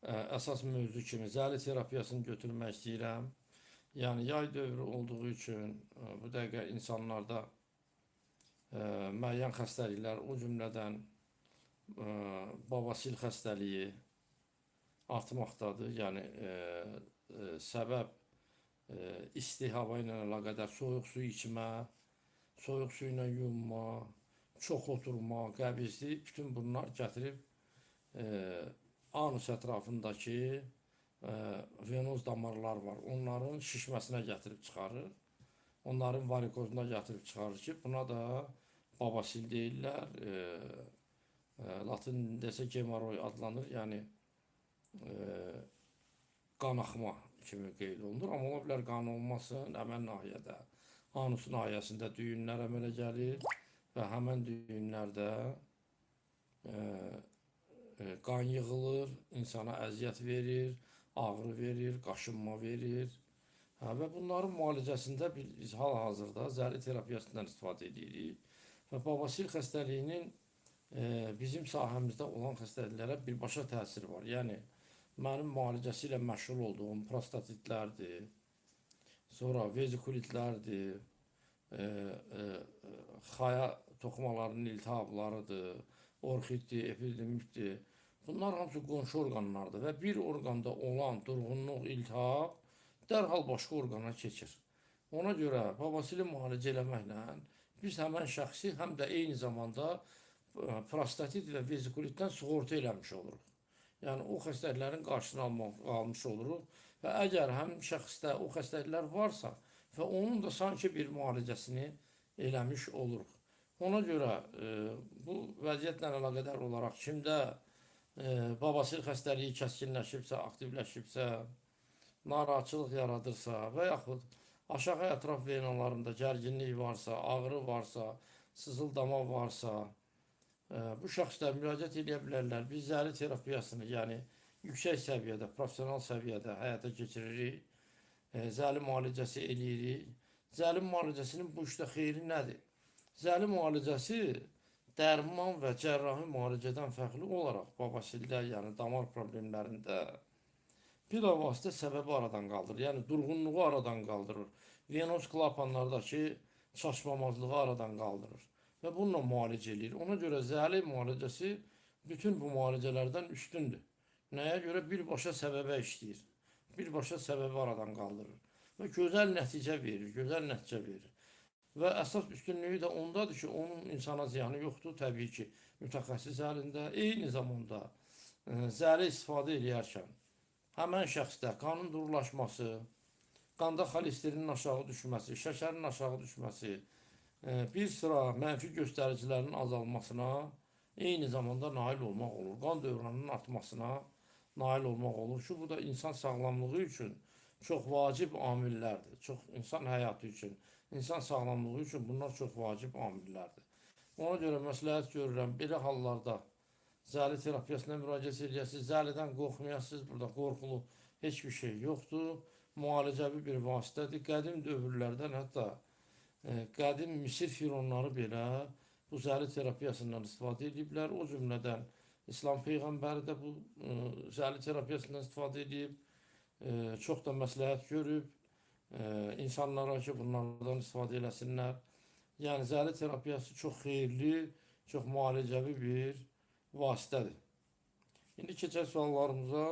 Əsas mövzu kimi zəli terapiyasını götürmək istəyirəm. Yəni yay dövrü olduğu üçün bu dəqiqə insanlarda müəyyən xəstəliklər, o cümlədən babasil xəstəliyi artmaqdadır. Yəni səbəb isti hava ilə əlaqədar soyuq su içmə, soyuq su ilə yunma, çox oturma, qəbizlik, bütün bunlar gətirib anus ətrafındakı venoz damarlar var. Onların şişməsinə gətirib çıxarır. Onların varikozuna gətirib çıxarır ki, buna da babasil deyirlər. Latın desə gemoroy adlanır. Yəni qanaxma kimi qeyd olunur. Amma ola bilər qan olmasın, həmən nahiyədə, anus nahiyəsində düyünlər əmələ gəlir və həmən düyünlərdə qan yığılır, insana əziyyət verir, ağrı verir, qaşınma verir. Hə, və bunların müalicəsində biz hal-hazırda zəli terapiyasından istifadə edirik. Və babasil xəstəliyinin bizim sahəmizdə olan xəstəliklərə birbaşa təsiri var. Yəni mənim müalicəsi ilə məşğul olduğum prostatitlərdir, sonra vezikulitlərdir, xaya toxumalarının iltihablarıdır, orxitdir, epididimitdir. Bunlar hamısı qonşu orqanlardır və bir orqanda olan durğunluq, iltihab dərhal başqa orqana keçir. Ona görə babasili müalicə eləməklə biz həmən şəxsi həm də eyni zamanda prostatit və vezikulitdən sığorta eləmiş oluruq. Yəni o xəstəliklərin qarşısını almış oluruq və əgər həm şəxsdə o xəstəliklər varsa və onun da sanki bir müalicəsini eləmiş oluruq. Ona görə bu vəziyyətlə əlaqədar olaraq kimdə babasil xəstəliyi kəskinləşibsə, aktivləşibsə, narahatçılıq yaradırsa və yaxud aşağı ətraf venalarında gərginlik varsa, ağrı varsa, sızıldama varsa, bu şəxslər müraciət edə bilərlər. Biz zəli terapiyasını, yəni yüksək səviyyədə, professional səviyyədə həyata keçiririk. Zəli müalicəsi eləyirik. Zəli müalicəsinin bu işdə xeyri nədir? Zəli müalicəsi dərman və cərrahi müalicədən fərqli olaraq babasildə, yəni damar problemlərində bilavasitə səbəbi aradan qaldırır. Yəni durğunluğu aradan qaldırır. Venoz klapanlardakı çaşmamazlığı aradan qaldırır və bununla müalicə eləyir. Ona görə zəli müalicəsi bütün bu müalicələrdən üstündür. Nəyə görə? Birbaşa səbəbə işləyir. Birbaşa səbəbi aradan qaldırır və gözəl nəticə verir, gözəl nəticə verir. Və əsas üstünlüyü də ondadır ki, onun insana ziyanı yoxdur, təbii ki, mütəxəssis əlində. Eyni zamanda zəli istifadə eləyərkən həmən şəxsdə qanın durulaşması, qanda xolesterinin aşağı düşməsi, şəkərin aşağı düşməsi, bir sıra mənfi göstəricilərin azalmasına eyni zamanda nail olmaq olur. Qan dövranının artmasına nail olmaq olur ki, bu da insan sağlamlığı üçün çox vacib amillərdir. Çox insan həyatı üçün, insan sağlamlığı üçün bunlar çox vacib amillərdir. Ona görə məsləhət görürəm, belə hallarda zəli terapiyasına müraciət eləyəsiniz. Zəlidən qorxmayasınız. Burada qorxulu heç bir şey yoxdur. Müalicəvi bir vasitədir. Qədim dövrlərdən hətta qədim Misir fironları belə bu zəli terapiyasından istifadə ediblər. O cümlədən İslam peyğəmbəri də bu zəli terapiyasından istifadə edib. Çox da məsləhət görüb insanlara ki, bunlardan istifadə eləsinlər. Yəni zəli terapiyası çox xeyirli, çox müalicəvi bir vasitədir. İndi keçək suallarımıza.